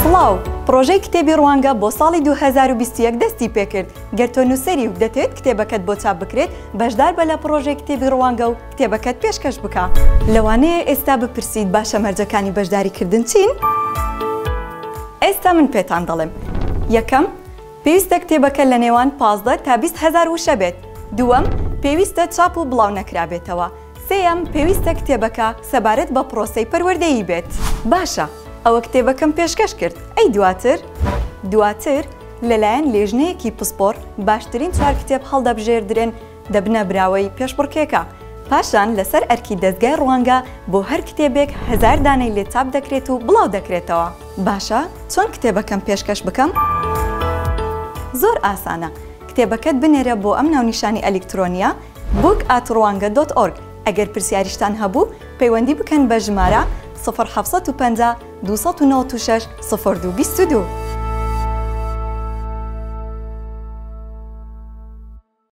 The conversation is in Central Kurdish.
سڵاو، پڕۆژەی کتێبی ڕوانگە بۆ ساڵی 2021 دەستی پێکرد، گەر تۆ نووسەری و دەتەوێت کتێبەکەت بۆ چاپ بکرێت، بەشداربە لە پڕۆژەی کتێبی ڕوانگە و کتێبەکەت پێشکەش بکە. لەوانەیە ئێستا بپرسیت باشە مەرجەکانی بەشداریکردن چین؟ ئێستا من پێتان دەڵێم. یەکەم، پێویستە کتێبەکە لە نێوان 15 تا 20 هەزار وشە بێت. دووەم، پێویستە چاپ و بڵاو نەکرابێتەوە. سێیەم، پێویستە کتێبەکە سەبارەت بە پڕۆسەی پەروەردەیی بێت. باشە ئەوە کتێبەکەم پێشکەش کرد، ئەی دواتر؟ دواتر لەلایەن لێژنەیەکی پسپۆڕ باشترین چوار کتێب هەڵدەبژێردرێن دەبنە براوەی پێشبڕکێکە. پاشان لەسەر ئەرکی دەزگای ڕوانگە بۆ هەر کتێبێک هەزار دانەی لێ چاپ دەکرێت و بڵاو دەکرێتەوە. باشە چۆن کتێبەکەم پێشکەش بکەم؟ زۆر ئاسانە، کتێبەکەت بنێرە بۆ ئەم ناونیشانی ئەلیکترۆنییە، book at ڕوانگە dot org، ئەگەر پرسیاریشتان هەبوو پەیوەندی بکەن بە ژمارە، سفر 750 296 02 22.